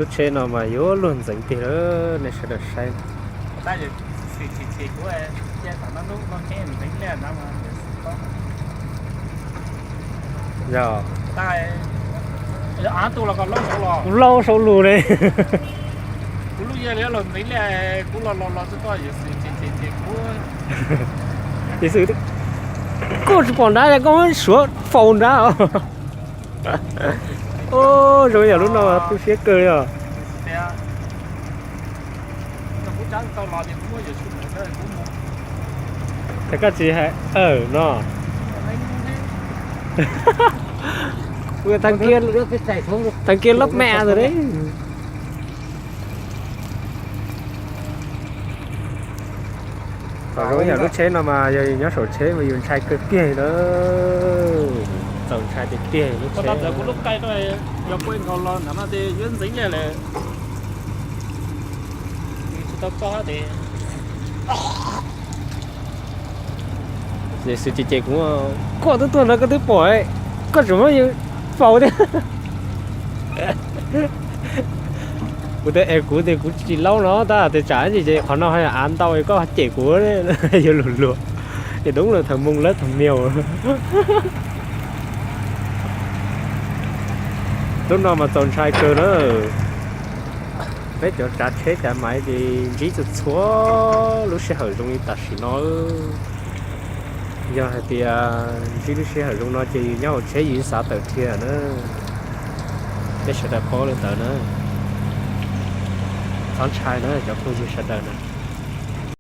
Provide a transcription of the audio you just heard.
Lub tsheb no mas yuav luag ntxeev tiag lawm, nej sawv daws saib. Yog, kuv laub saum lus ne. Tiam sis koj tsis pom nrad, koj muab suav faus nrad. Ub, zoo yam lub no tu siab kawg li os. Ces koj tsis hais no. Thằng kia lốp mẹ rồi đấy. Thaum zoo yam lub tsheb no mas yog yus nyob saum tsheb mas yus ntshai kawg kiag na. Txaus ntshai tiag tiag lub tsheb. Ces xwb ces kuv, koj twb tuaj no koj twb pom, koj tseem muab yus faus thiab. Kuv tias es kuv tias kuv tsis laub no tab sis tsam ces qhov no ho yog av ntau koj cem kuv, yuav luag luag. Ces đúng là thằng Mông lớp thằng mèo. Lub no mas txaus ntshai kawg na. Peb cov tsav tsheb tsav maiv ces ntsib txhua txhua lub sij hawm zoo li tam sim no. Yog hais tias ntsib lub sij hawm zoo no ces yus nyob hauv tsheb yus xav tawm dhia na. Nej sawv daws paub li ntawd na. Txhob ntshai na cov phooj ywg sawv daws na.